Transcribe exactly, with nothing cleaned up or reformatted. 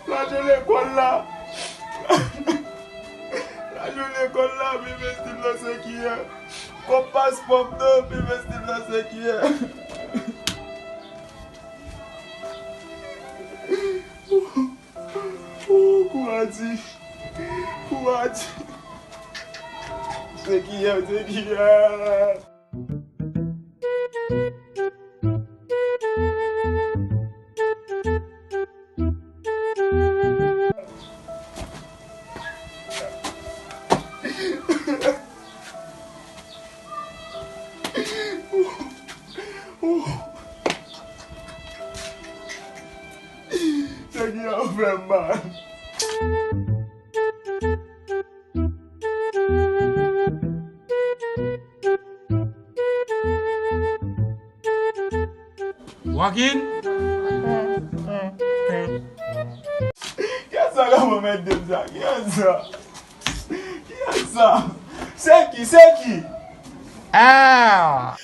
Lajan lekòl la. Lajan lekòl la, m envesti l nan sekiyè. Kòb paspò m nan, m envesti l nan sekiyè. Ooh, kouradi. Kouradi. Sekiyè, sekiyè. Sekiyè an fè m mal. Walk in. Kiyès sa k ap anmède m sa? Kiyès sa? Kiyès sa? Se ki? Se ki? Ah!